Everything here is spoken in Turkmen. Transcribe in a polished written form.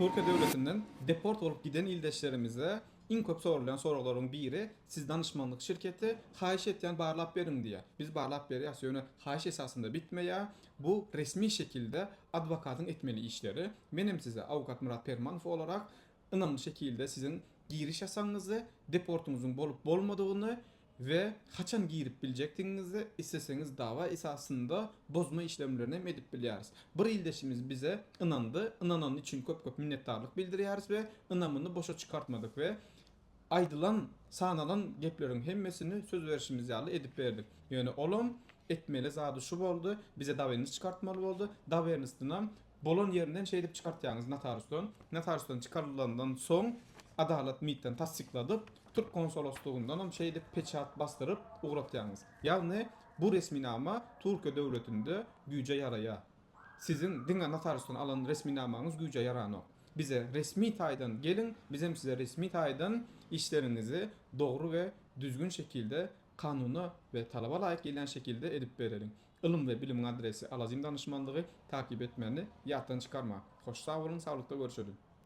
Türkiýe döwletinden deport bolup giden ildeşlerimize iň köp sorulýan soraglaryň biri siz danyşmanlyk şirketi haýyş etýän barlap beriň diýýär. Biz barlap berýäs ýöne haýyş esasynda bitmeýär. Bu resmi şekilde adwokatyň etmeli işleri. Menem size awukat Myrat Permanow olarak ynamly şekilde siziň giriş ýasagyňyzy, deportyňyzyň bolup bolmadygyny we haçan girip biljekdigiňizi isleseňiz dawa esasynda bozma işlemlerini hem edip bilýäris. Bir ildeşimiz bize ynandy, ynanany üçin köp köp minnetdarlyk bildirýäris we ynamyny boşa çykartmadyk we aýdylan, sanalan gepleriň hemmesini söz berşimiz ýaly edip berdik. Ýöne olam etmeli zady şu boldy, bize dawernis çykartmaly boldy, dawernisdinam Bolan ýerinden şeýdip çykartýaňyz notariusdan. Notariusdan çykarylandan soň Adalat MİT-den tassykladyp, türk konsoloslygyndanam şeýdip peçat basdyryp ugratýaňyz. Ýagny bu resminama Türkiýe döwletinde güýje ýaraýar. Siziň diňe notariusdan alan resminamaňyz güýje ýaranok. Bize resmi taýdan geliň, bizem size resmi taýdan işleriňizi dogry we düzgün şekilde kanuna we talaba laýyk gelýän şekilde edip bereliň. Ylym we bilimiň adresi Alazim danyşmanlygy takyp etmäni ýatdan çykarma. Hoş sag boluň saglykda görüşeliň.